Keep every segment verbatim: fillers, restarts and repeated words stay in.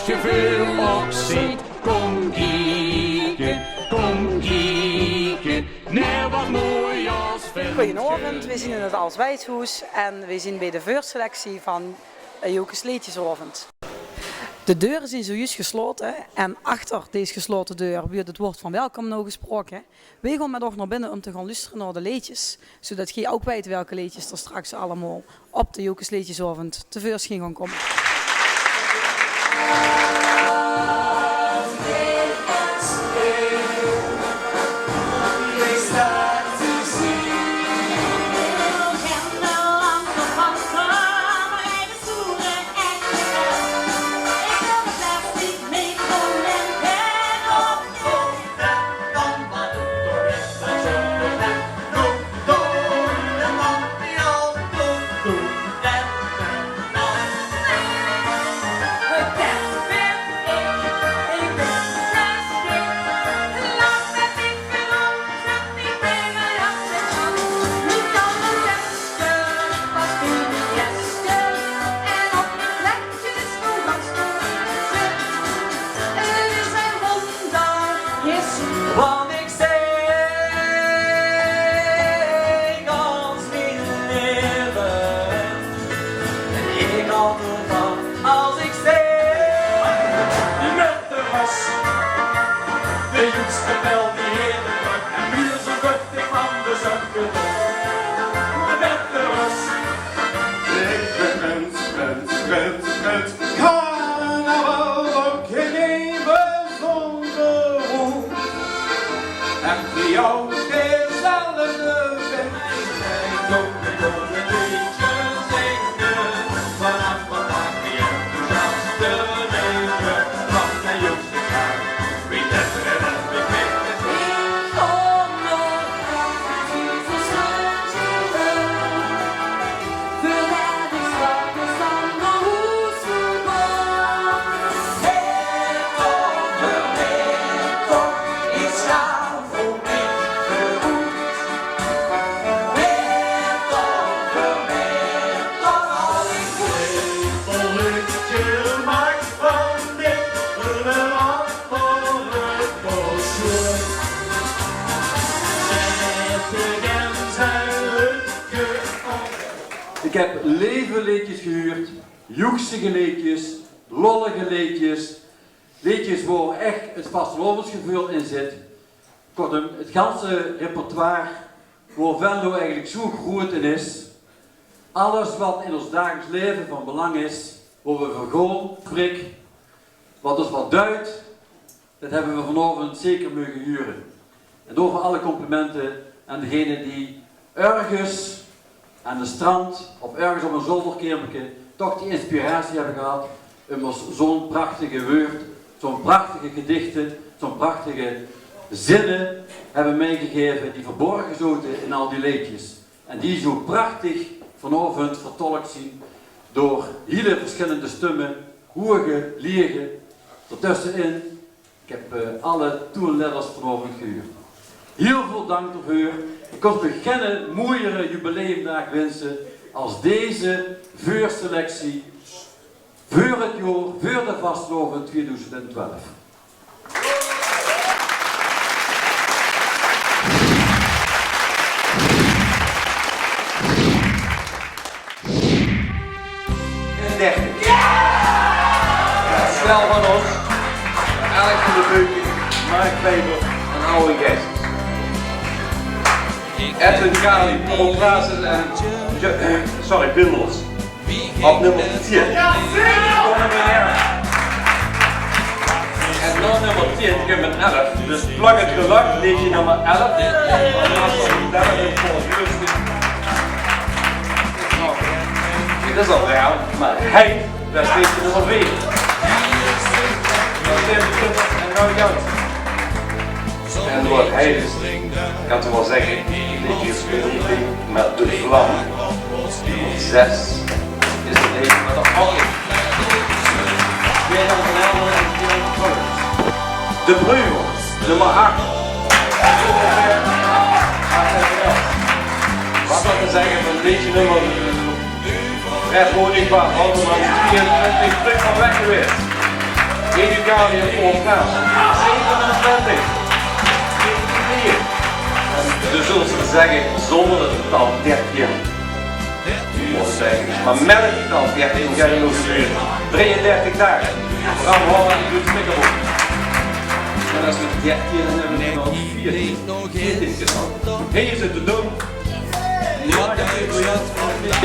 Geveul op ziet, kom kieke, kom kieke, nao wat mooi as vindt. Goojenaovend, weej zien in 't Als Wijdhoes en weej zien beej de veurselectie van, eh, Joke's Leedjesaovend. De deure zien zojuus geslaote en achter dees geslaote deur wuurt 't woord van welkom noe gesproke. Weej gaon mit uch nao binne um te gaon loestere nao de leedjes, zoedat geej ouk weit welke leedjes d'r straks allemaol op de Joke's Leedjesaovend te veurschien gaon kómme. Want ik zing gans mien laeve, en ik haoj d'rvan as ik zing. Met de ras, de jongste bel die heer de druk en wie zo vluchtig van de zon. Met de ras. Ik ben mens, mens, mens, mens. Carnaval, ouk gein bezunjere roep. En die ouk dezelfde vindt. Ik doon, ik doon ein leedje zinge. Vanaf vandaag weer enthousiast te leven. Van de jongste graag. Ik heb leve leedjes gehuurd, joeksige leedjes, lollige leedjes, leedjes wo ech 't vastelaovesgeveul in zit. Kortom, 't ganse repertoire wo Venlo eigelik zoe groeët in is. Alles wat in ós dagelijks laeve van belang is, wo we veur gaon, prik, wat ós wat duit, det hebbe we vanaovend zeker moge hure. En daoveur alle complimente aan degene die örges aan de strand of örges op ein zolderkamerke toch die inspiratie hebbe gehad um ós zoe'n prachtige wäörd, zoe'n prachtige gedichte, zoe'n prachtige zinne hebbe mitgegaeve die verborge zote in al die leedjes. En die zoe prachtig vanaovend vertolk zien door hiele versjillende stumme, hoege, liege, d'rtösse in. Ik heb, eh, alle toehoorledders vanaovend gehuurd. Hiel väöl dank d'rveur. Ik kós mich geine moeiere jubileumdaag winse as deze veurselectie veur 't jaor, veur de vastelaovend tweeduizend twelf. En dertig. Ja, stel van ós, Alex van der Beuken, Mark Weber en Alan Gijsens. Edwin Kali, Paul Klaassen en Jo-, eh, sorry, Pindels. Op nummer tien. En nao nummer tien kump ein elf. Dus plak 't gelach, leedje nummer elf. En dan is 't elf, dus volgens Justin. Dit is al raar, maar hij, det is leedje nummer veer. Dan zeen we Pindels en nao Jans. En wat hij is, kan toch wel zeggen, dit is een ding met de vlam. Zes is het even met de hockey. De Breumer, nummer acht. Wat wil ik zeggen, een beetje nummer Fred Honingbach, Alderman drieëntwintig, terug van weg geweest. Educalia Podcast. Zevenentwintig. Zevenentwintig. En ze zullen ze zeggen, zonder het getal dertien. Wat zeg ik? Maar met het getal dertien kan je nog duren. Drieëndertig dagen. Bram Holland doet Pikkelbok. En als we dertien hebben, dan nog veertien. Veertien keer dan. Hier is het te doen.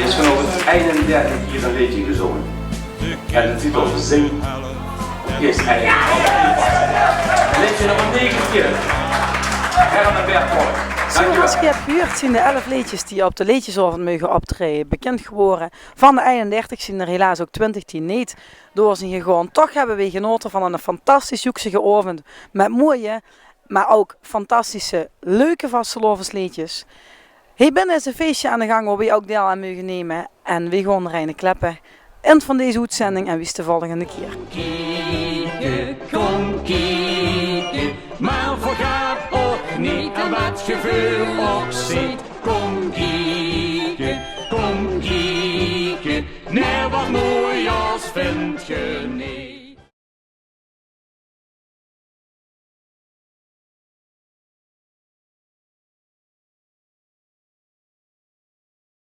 Is vanochtend eenendertig keer een leedje gezongen. En de titel Zing is eigenlijk al toepast. Leedje nummer negentien. Herman Berghoorn. Zoals je hebt gehuurd, zien de elf leedjes die op de leedjesaovend mogen optraeje bekend gewore. Van de eenendertig zien er helaas ook twintig die neet door zien gegaon. Toch hebbe weej genaote van 'ne fantastisch joeksige aovend met mooie, maar ook fantastische, leuke vastelaovesleedjes. Hie binne is 'n feestje aan de gang wao weej ook deil aan moge neme. En weej gaon d'r eine kleppe. End van deze oetzending en wies de volgende kier. Kieke, kom kieke, maar vergaat ook niet aan wat ge veur ook ziet.